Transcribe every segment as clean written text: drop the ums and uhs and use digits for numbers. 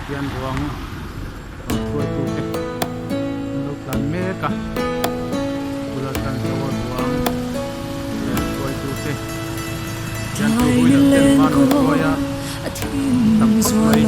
Khian ruang rawn hruaitu te an lo tlan mek a bula tlan zo a ruang rawn hruaitu te khian two wheeler ten hma rawn hruai a tam khawp mai.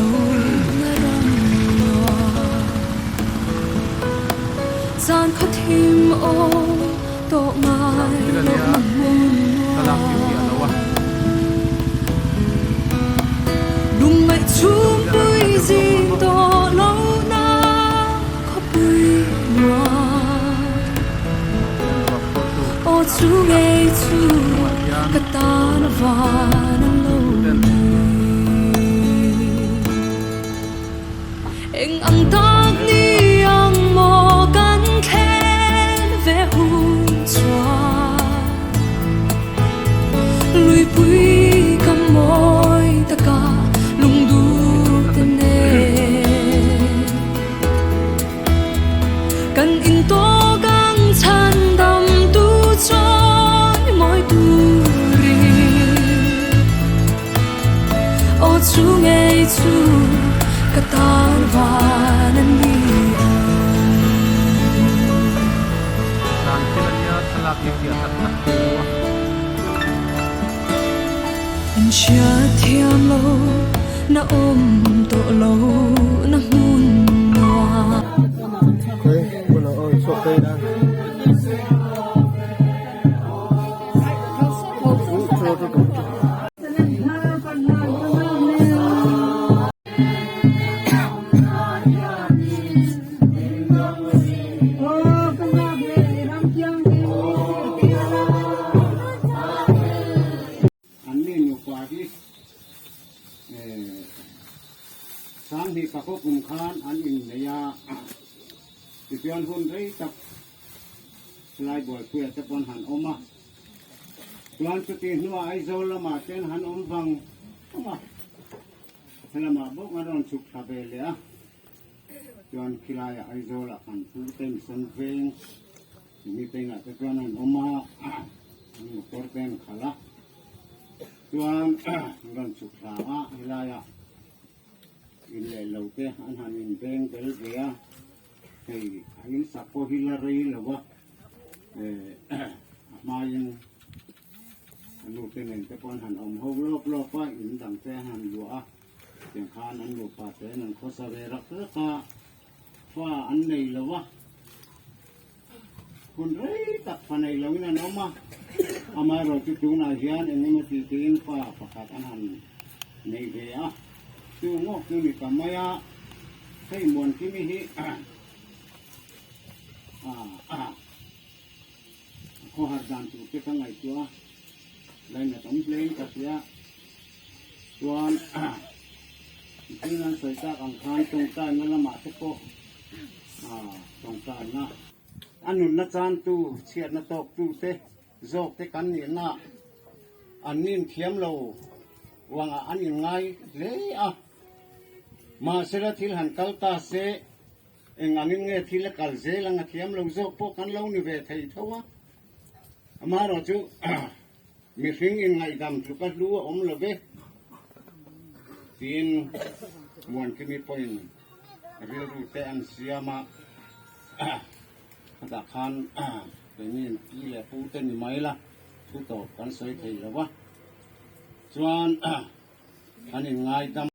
Zan thil a nia thlalak hi fiah lo a. Zan thil a nia thlalak hi fiah tak tak thei lo a. An ni nupa hi Sanghnih pakhaw kum khan an innei a, tichuan hun rei tak helai buaipuia te pawn han awm a, chuan chuti hnuah Aizawl lamah ten han awm vang vang a, helamah bawk an rawn chhuk thla ve leh a, chuan khilaiah Aizawlah kan pu te mission veng mi te inah te chuan an awm a, an motor te an khalh a, chuan an rawn chhuk thla a, helaiah in leh lo te an han inveng tel ve a, hei a insak pawh hi la rei lo va, eh a hmain a nu te nen te pawh an han awm ho lawp lawp a, in dang te an han luah a, tiang khan an nupa te'n an khawsa ve rak rak a, fa an nei lo va. Hun rei tak fa nei loin an awm a, amaherawh chu tunah hian eng emaw ti tiin fa pakhat an han nei ve a, chu ngawk chu ni ta mai a, hei Muankimi hi a khawhar dan tur te ka ngaihtuah a, lainat awm hlein ka hria, chuan tin an sawi tak ang khan tawngtaina lamah te pawh tawngtaina. A nunna chantu, chhiatna tawktute zawkte kan nihna an ninthiam lo vangah an inngai hle a. Mahsela thil han kal ta se, eng angin nge thil a kal zel ang a thiam lo zawk pawh kan lo ni ve thei tho a. Amaherawhchu mihring inngaihdam tluka hlu a awm lo ve tiin Muankimi pawhin rilru te an siam a, khatah khan keini pi leh pu te ni mai la thu tawp kan sawi thei lo va, chuan an inngaidam.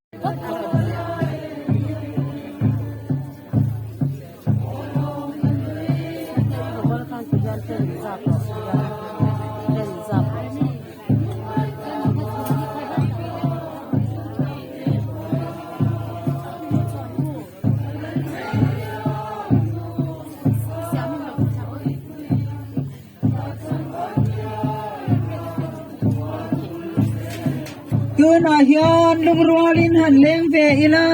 Tunah hian lungrualin han leng ve ila.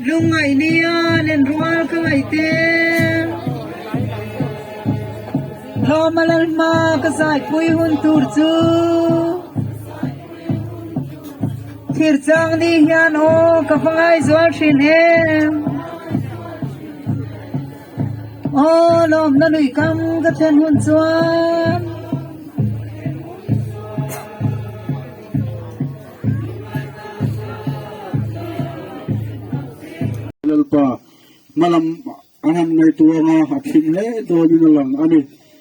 Lungngaih nia lenrual ka ngaih te. Lawma lalhma ka zaipui hun tur chu Thir chang ni hian aw ka va ngaizual thin em Aw lawmna lui kam ka thlen hun chuan. Lalpa hmalam an han ngaihtuah anga a thim hle dawnin a lang a ni.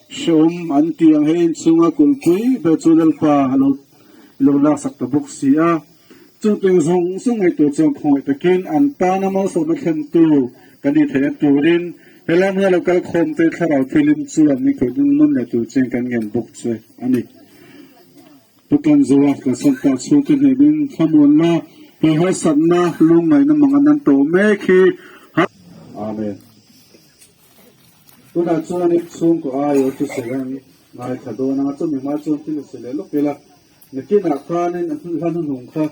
Hrehawm an tih ang he inchhunga kulhpui ber chu Lalpa a lo lo laksak ta bawk si a. Chutiang zawng zawng ngaihtuah chuan khawngaih takin an tana malsawmna thlentu kan nih theihna turin helai hmuna lo kal khawm te thlarau thilim chuan min khawih dun nawn leh tur chian kan ngen bawk che a ni. Pu Tlanzoa kalsan ta chhungte hnehin thlamuanna, he harsatna lungngaihna mang an an tawh mek hi Amen. Tunah chuan i chhungkaw aiawh chu sawi an ngaithla dawn anga chumi hma chuan thil a sawi leh lawk ila. Nakinah khanin a hla hnuhnung kha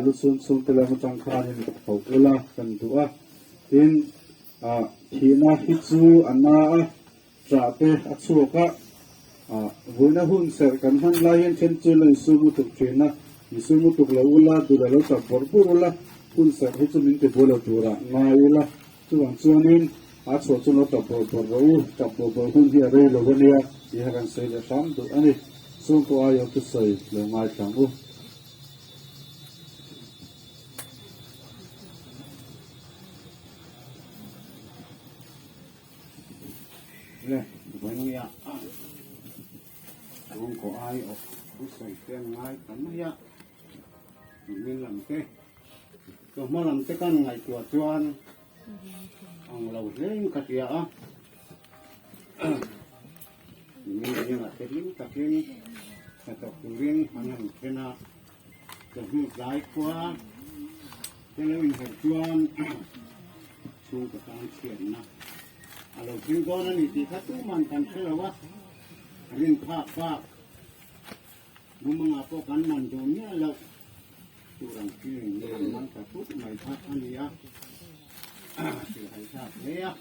lu chhung chhungte lam atang khanin ka tho ula kan duh a. Tin, thihna hi chu a na a, ṭah te a chhuak a. Vuina hun serh kan hman lai hian then chu la insum lutuk ṭhin a, insum lutuk lo ula, duh lo tap bawrh bawrh ula, hun serh hi chu min ti buai lo turah ngai ula. Chuvang chuanin a chhuah chu lo tap bawrh bawrh rawh u, tap bawrh bawrh hun hi a rei lo a nia tih kha kan sawi leh hram duh a ni. Chhungkaw aiawh chu sawi lo ngaithla ang u. Le, vawinia chhungkaw aiawh chu sawi te an ngai ta mai a, min lam te. Chawhma lam te kan ngaihtuah chuan ang lo hleng ka tia a, min zingah te hlim takin hnathawk turin an han then a, chawhnu tlai khua te lo inherh chuan chhungkaw tan chhiatna a lo thleng dawn a ni tih kha tuman kan hre lo a, rin phak bak mumangah pawh kan man duh miah loh. Tur ang chi ni an man ta thut mai kha a ni a, thil hai thlak hle a.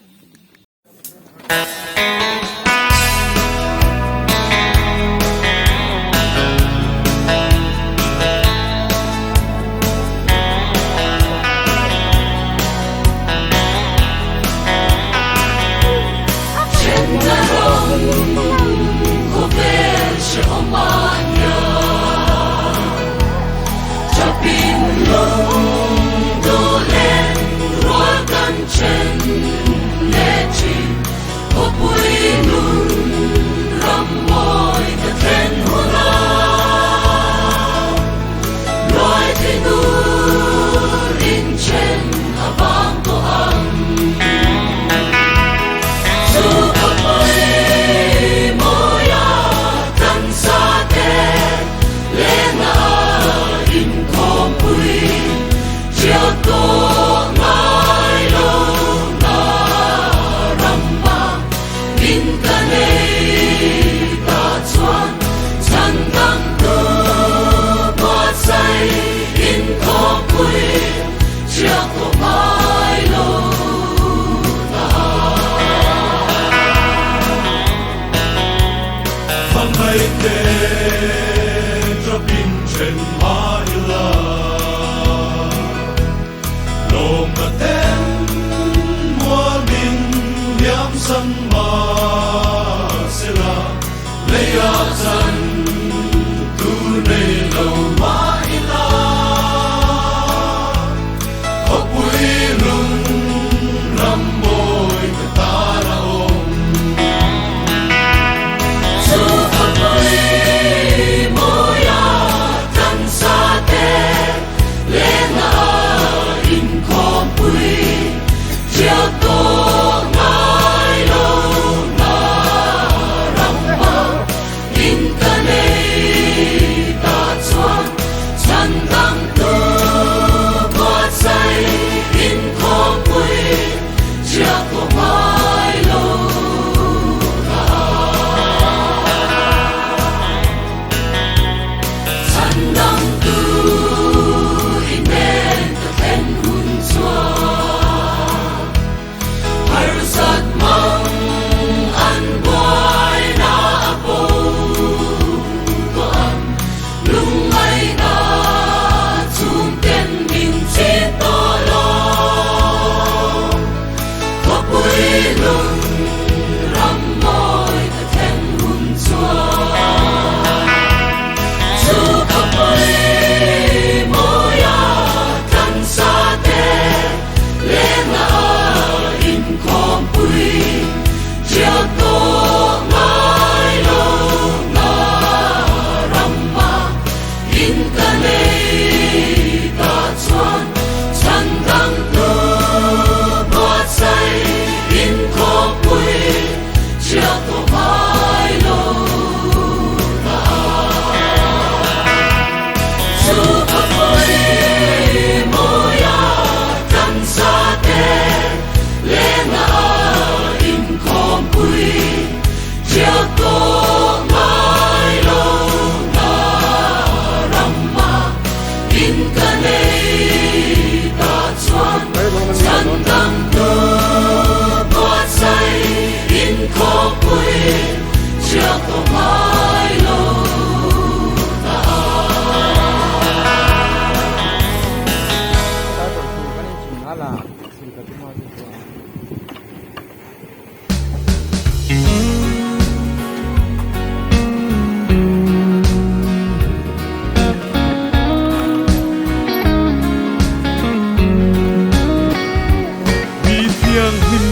Mi thianghlim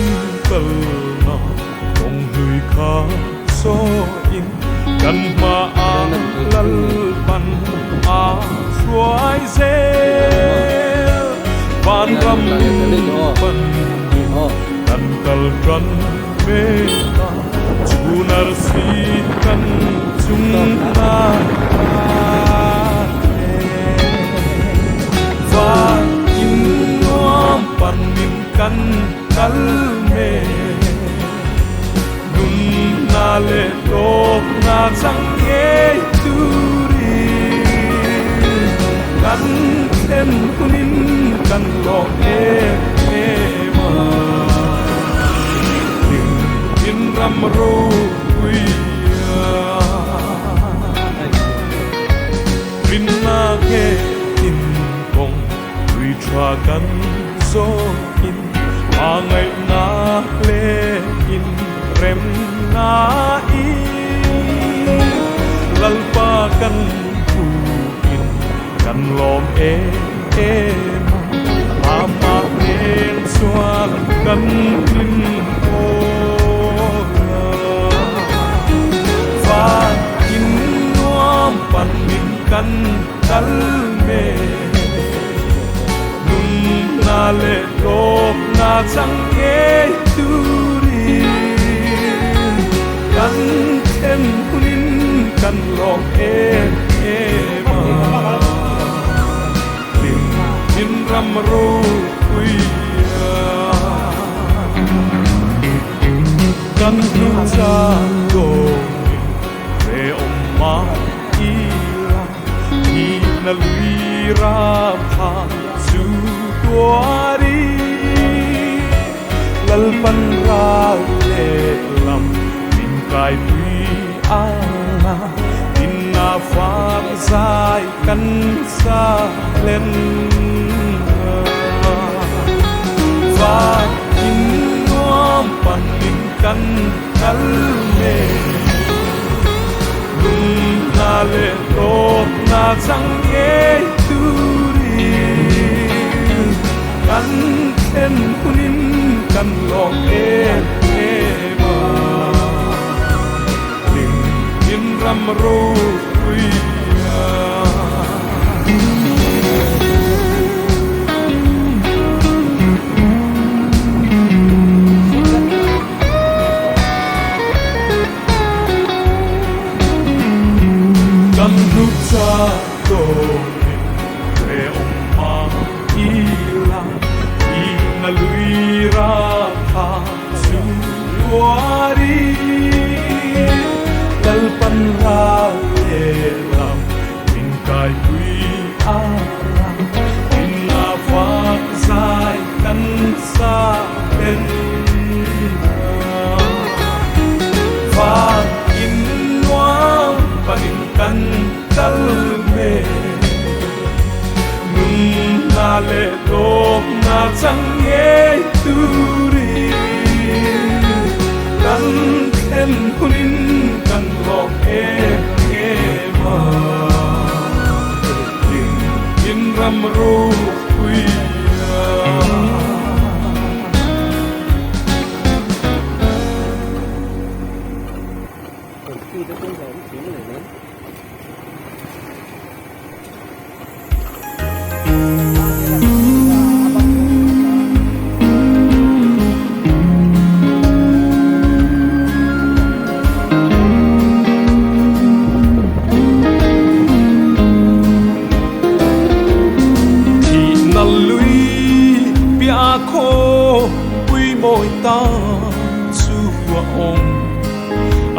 kalna kawng hlui kha sawiin kan hmaah Lalpan a hruai zel. Vanram panin kan kal tan mek a, chhun arsi kan chung a hle. Van in nuam panin kan kal mek, nunna leh hlawkna chang ngei turin kan thlen hunin kan lawm em em a. Hlim in ram ropui a rinna nghetin kawng tui tha kan zawhin a ngaihna hlein remna in Lalpa kan hmuhin kan lawm em em a, amah nen chuan kan hlim hawn a. Van in nuam panin kan kal mek, nunna leh hlawkna chang ngei turin kan thlen hunin kan lawm em em a, hlim in ram ropui a. Kan hnucha dawngin hrehawm mah ila thihna lui ram kha chu tuarin Lalpan ral lehlam min kaipui anga inna fang zai kan sa hlen a. Van in nuam panin kan kal mek, nunna leh hlawkna chang ngei turin kan thlen hunin kan lawm em em a. Hlim in ram ropui a. Kan hlucha dawnin hrehawm mah ila thihna lui ratha chu tuarin Lalpan ral lehlam min kaipui a la, inna fak zai kan sa hlen a. Van in nuam panin kan kal mek, nunna leh hlawkna chang ngei turin kan thlen hunin kan lawm em em a. Hlim in ram ropui a.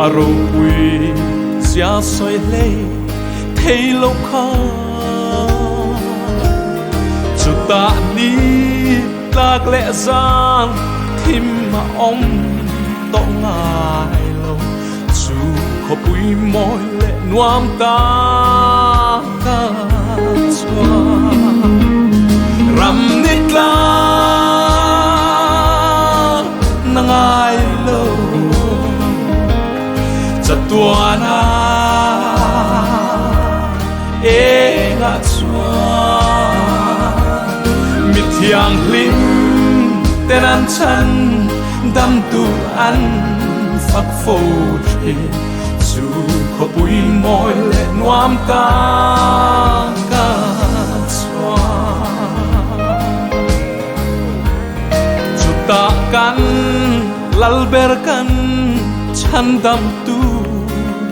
A ropui zia sawi hlei thei lo kha. Chutah ni tlak leh zan thim a awm tawh ngai lo. Chu khawpui mawi leh nuam ta ka chuan ram ni tlang na ngai lo chatuana engah chuan mi thianghlim ten an chan dam tur an fak fo thin chu khawpui mawi leh nuam ta ka chuan chutah kan lal ber kan chhandam tu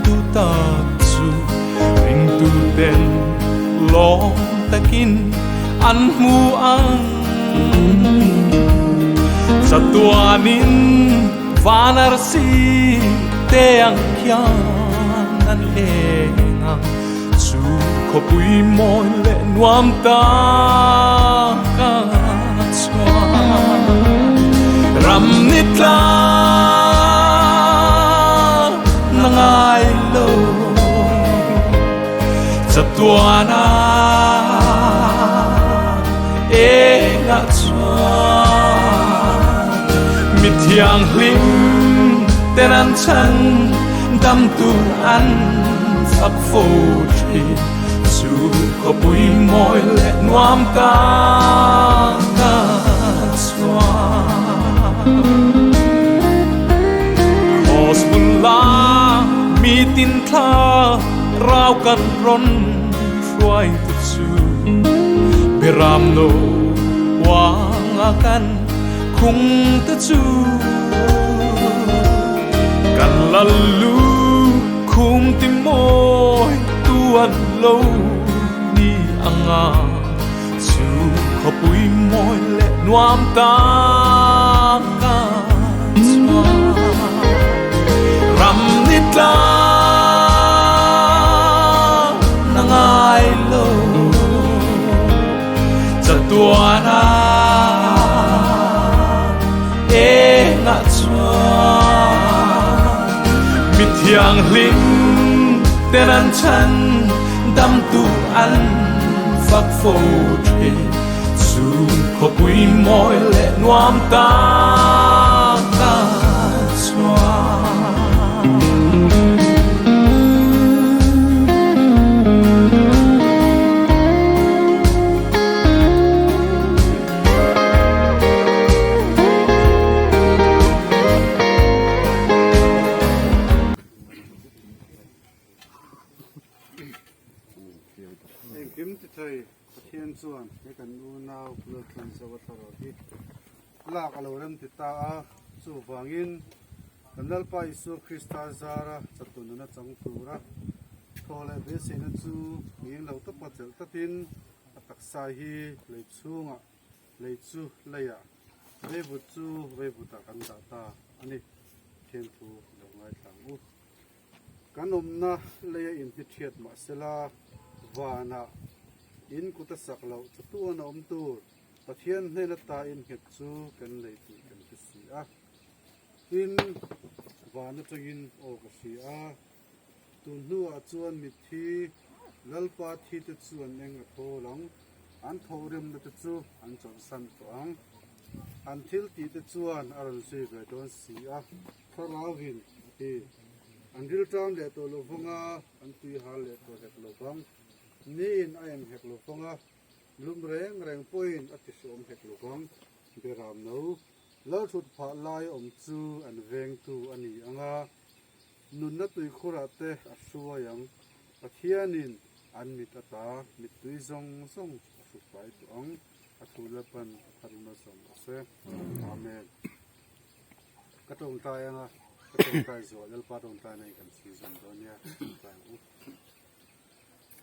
duh tak chu ringtu ten lawm takin an hmu ang. Chatuanin van arsi te ang khian an eng ang chu khawpui mawi leh nuam tak a chuan ram ni tlang na ngai lo chatuana Engah chuan mi thianghlim ten an chhan dam tur an fak fo thin chu khawpui mawi leh nuam ta ka chuan Kraws bul la mi tin thla rau kan rawn hruai tu chu Biram no uanga kan khung te chu Kan lal lu khum ti mawi tu an lo ni anga Chu khawpui mawi leh nuam ta ka chuan Ram ni tlang na ngai lo Chatuana engah chuan Mi thianghlim ten an chhan dam tu an fak fo thin Chu khawpui mawi leh nuam ta ka chuan. Engkim ti thei Pathian chuan he kan unau Lalthlan Zoa thlarau hi lak a lo rem ti ta a, chuvangin kan Lalpa Isua Krista zara chatuan nuna chang tura thaw leh beiseina chu ngeng lo tawpa chelh tatin a taksa hi lei chhungah lei chu leiah veivut chu veivutah kan dah ta a ni. Pathian thu lo ngaithla ang u. Kan awmna leia inhmithiat mahsela vanah in kut a sak loh chatuan a awm tur Pathian hnen ata innghet chu kan nei tih kan hre si a. Tin, van atangin aw ka hria a, tun hnuah chuan mitthi Lalpa thite chu an eng a thawl ang, an thawhrimna te chu an chawlhsan tawh ang. An thil tihte chuan a rawn zui ve dawn si a. Thlarauin a ti. An rilṭam leh tawh lo vang a, an tui hal leh tawh hek lo vang. Niin a en hek lo vang a, lum reng reng pawhin a ti hreawm hek lo vang. Beram no, Lalthut phah lai awm chu an vengtu a ni ang a, nunna tuikhurah te a hruai ang. Pathianin an mit ata mittui zawng zawng a hrukpai tawh ang. A thu Lalpan a tharuna zawng a se. Amen. Ka tawngtai anga ka tawngtai zuah Lalpa tawngtai na in kan chhui zawm dawn nia tawngtai ang u.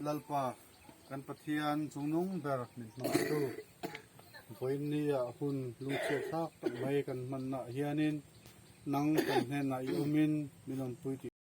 Lalpa kan Pathian chungnung ber min hmangtu vawiin ah hun lungchhiat thlak tak mai kan hmanna ah hianin nang kan hnenah i awmin min awmpui tih.